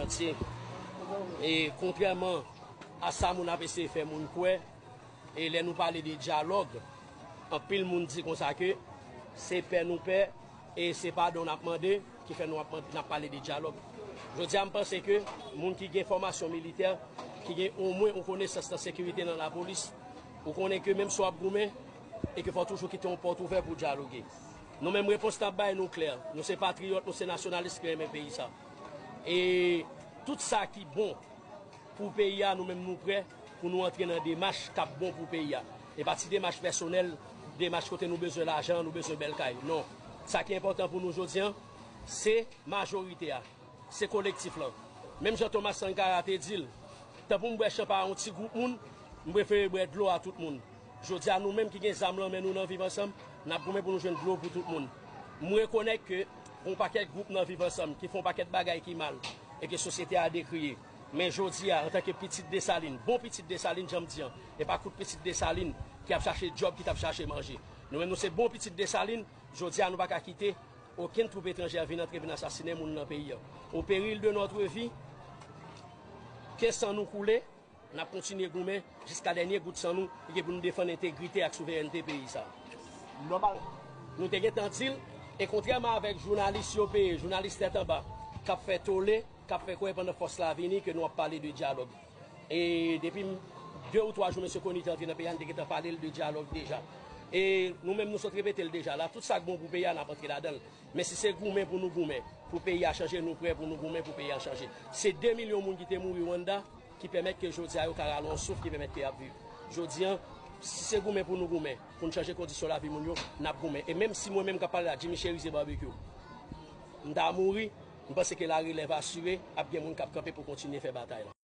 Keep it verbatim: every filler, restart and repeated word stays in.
Antye. E kontrèman a sa moun ap eseye fè moun kwè, e lè nou pale de dyalòg, anpil moun di konsa ke se pè nou pè e se padon n ap mande ki fè nou ap mande, n ap pale de dyalòg. Jodi a, m panse ke moun ki gen fòmasyon militè, ki gen omwen yon konesans nan sekirite nan lapolis, ou konnen ke menm si w ap goumen, e ke fò toujou kite yon pòt ouvè pou dyaloge. Nou menm, repons n ap bay nou klè. Nou se patriyòt, nou se nasyonalis ki renmen peyi sa. E tout sa ki bon pou peyi a, nou menm nou prè pou nou antre nan demach k ap bon pou peyi a. E pa ti demach pèsonèl, demach kote nou bezwen lajan, nou bezwen bèl kay. Non. Sa ki enpòtan pou nou jodi a, se majorite a, se kolektif lan. Menm jan Thomas Sankara te di l, tan pou m bwè chanpay a yon ti gwoup moun, m prefere bwè dlo a tout moun. Jodi a, nou menm ki gen zam lan men nou nan Viv Ansanm, n ap goumen pou nou jwenn dlo pou tout moun. M rekonèt ke yon pakèt gwoup nan Viv Ansanm ki fè yon pakèt bagay ki mal e ke sosyete a dekriye. Men jodi a, antanke pitit Desalin, bon pitit Desalin, jan m di an, e pa kout pitit Desalin ki ap chache djòb, ki t ap chache manje. Nou menm, nou se bon pitit Desalin, jodi a, nou pa ka kite okenn twoup etranjè vin antre, vin asasinen moun nan peyi a. Au péril de notre vie, ke san nou koule, n ap kontinye goumen jiska dènye gout san nou, ki gen pou nou defann entegrite ak souverènte peyi sa. Nòmal. Nou te gentan di l, e kontrèman avèk jounalis yo peye, jounalis tèt anba, k ap fè tole, k ap fè kwè pandan fòs la vini ke nou ap pale de dyalòg. E depi de ou twa jou mesye Conille te antre nan peyi a, n te gentan pale l de dyalòg deja. E nou menm, nou sot repete l deja la, tout sa k bon pou peyi a, n ap antre ladan l. Men si se goumen pou nou goumen, pou peyi a chanje, nou prè pou nou goumen pou peyi a chanje. Se de milyon moun ki te mouri Rwanda, ki pèmèt ke jodi a yo ka rale yon souf, ki pèmèt ke y ap viv. Jodi a, si se goumen pou nou goumen, pou n chanje kondisyon lavi moun yo, n ap goumen. E menm si mwen menm k ap pale la, Jimmy Chérizier Barbecue, m ta mouri, m panse ke larelèv asire, ap gen moun k ap kanpe pou kontinye fè batay la.